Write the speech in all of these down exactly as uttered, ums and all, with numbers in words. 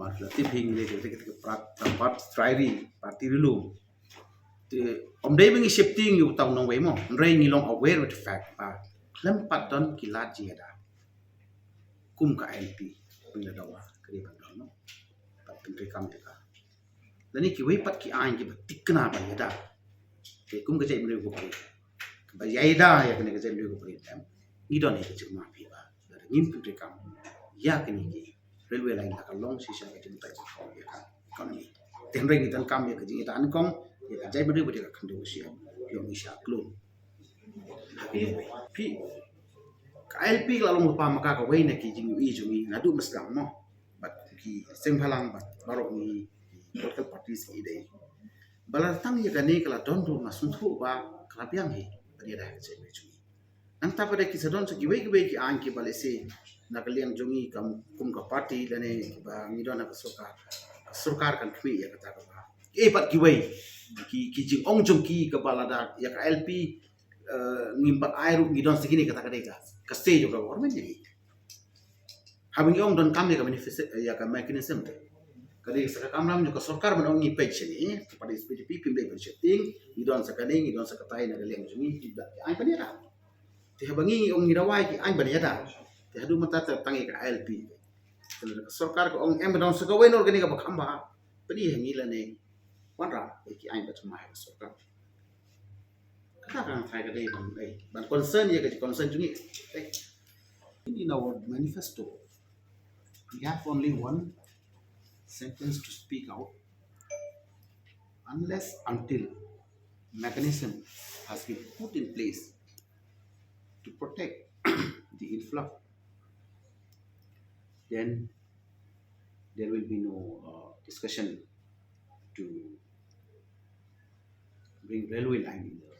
Mar la tip hi ngi le te te pat pat trai ri pat ti ri lu. Te om dei ba ngi shifting ïa uta u nongwei mo. Hynrei ngi long aware with the fact ba khlem pat don ki lad jingïada kum ka I L P. Ngi la dawa ka dei ban don no. Pat pyntrei kam ïa ka. Lane kiwei pat ki aiñ kiba thikna ba ïada. Te kum ka jaitbynriew ka pyrshah ba ïada ïa kane ka jaitbynriew ka pyrshah. Ngi don ïa ka jingma phi ba ngin pyntrei kam ïa kane ki railway line la ka long shisha ka jingmyntoi jingkhong ïa ka economy. Te hynrei ngi donkam ïa ka jingïada nyngkong ïa ka jaitbynriew bad ïa ka khyndew shisha ïa ngi sha klum. Phi ka I L P ka la long lypa ma ka kawei na ki jingïohi jong ngi naduh mynstep mo. Bad ki seng bhalang bad baroh ngi ki political parties ki dei. Ba la tang ïa kane ka la don ruh nga sngewthuh ba ka la biang hi ban ïada ka jaitbynriew jong ngi. Nangta pat ki sa don sa kiwei kiwei ki aiñ kiba lehse na ka liang jong ngi kam kum ka party lane ba ngi don ha ka sorkar. Ka sorkar kan khmih ïa kata kaba eh pat kiwei ki ki jingong jong ki kaba lada ïa ka I L P eh, ngim pat ai ruh ngi don sa kine kata ka dei ka ka say jong ka government jong ngi. Haba ngi ong donkam ïa ka manifest ïa ka mechanism te ka dei sa ka kamram jong ka sorkar ban ong ngi peit shane eh, ka party S P D P phim dei ban shifting, ngi don sa kane ngi don sa katai na ka liang jong ngi ki da ki aiñ ban ïada. Te haba ngi ngi ong ngi dawa ïa ki aiñ ban ïada. Te haduh mynta te tang ïa ka I L P. Te lada ka sorkar ka ong em ban don sa kawei na kane kaba kham bha. Pynïaid ha ngi lane wanrah ïa ki aiñ ba jong ma ha ka sorkar. Kata ka nang trai ka dei ban dei ban concern ïa ka concern jong ngi. In our manifesto, we have only one sentence to speak out. Unless until mechanism has been put in place to protect the influx, then there will be no uh, discussion to bring railway line in the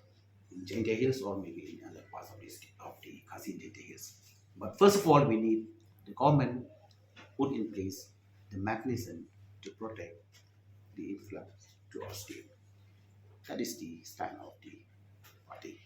in Jaintia Hills or maybe in other parts of the state of the Khasi Jaintia Hills. But first of all, we need the government put in place the mechanism to protect the influx to our state. That is the stand of the party.